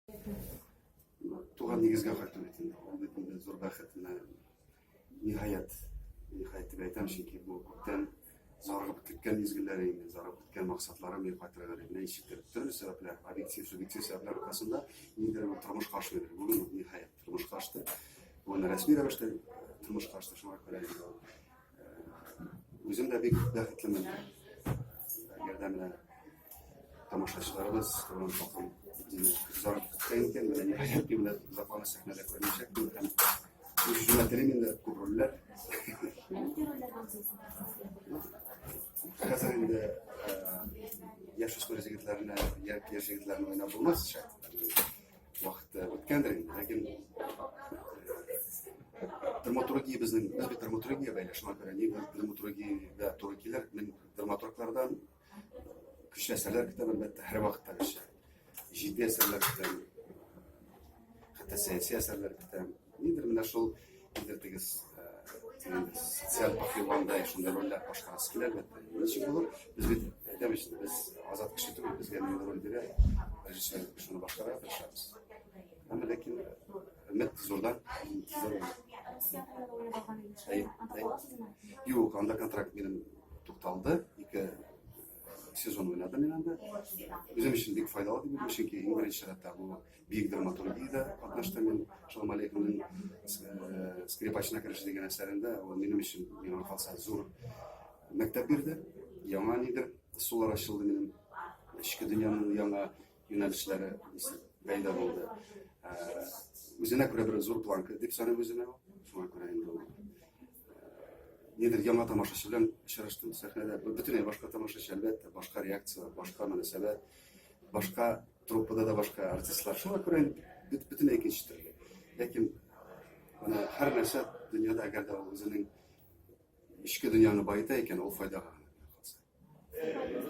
Туган нигезгә кайту бит инде. Ул бит инде зур бәхет. Менә ниһаять, ниһаять дип әйтәм, чөнки бу күптән зарыгып көткән мизгелләр инде, зарыгып көткән максатларым мин кайтырга дип. Менә ничектер төрле сәбәпләр, объектив, субъектив сәбәпләр аркасында ниндидер бер тормышка ашмыйдыр. Бүген ниһаять тормышка ашты. Бүген рәсми рәвештә тормышка ашты, шуңа күрә инде ул үзем дә бик бәхетлемен. Әгәр дә менә тамашачыларыбыз туган халкым мине зар көткән икән, менә ниһаять мин менә озакламый сәхнәдә күренәчәкмен һәм үз-үземә телим инде күп рольләр. Нинди рольләр мавзыйсында? Хәзер инде яшүсмер егетләрне, яшь егетләрне уйнап булмас, шәт. Вакыт үткәндер инде, ләкин драматургия безнең, без бит драматургия бәйле, шуңа күрә ни драматургиягә туры килер, мин драматурглардан Көчле әсәрләр көтәм, әлбәттә, һәрвакыттагыча. Җитди әсәрләр көтәм. Хәтта сәяси әсәрләр көтәм. Нидер менә шул, нидер теге социаль похлебандай шундый рольләр башкарасы килә, әлбәттә. Ничек булыр? Без бит, әйтәм ич, без азат кеше түгел, безгә нинди роль бирә, режиссер шуны башкарырга тырышабыз. Әмма ләкин өмет зурдан, зур. Юк, анда контракт минем тукталды. Ике сезон уйнадым мин анда. Үзем өчен бик файдалы дип уйлыйм, чөнки иң беренче чиратта бу бөек драматургиядә катнаштым мин. Шолом Алейхемнең э, Скрипачына кереше дигән әсәрендә ул минем өчен, миңа калса, зур мәктәп бирде. Яңа нидер сулар ачылды минем. Эчке дөньяның яңа юнәлешләре пәйда булды. Э, үзенә күрә бер зур планка дип саныйм үземә. Шуңа күрә инде ул нидер яңа тамашачы белән очраштым сәхнәдә. Бөтенләй башка тамашачы, әлбәттә, башка реакция, башка мөнәсәбәт, башка труппада да башка артистлар. Шуңа күрә бөтенләй икенче төрле. Ләкин менә һәр нәрсә дөньяда, әгәр дә ул үзенең эчке дөньяны баета икән, ул файдага гына калса.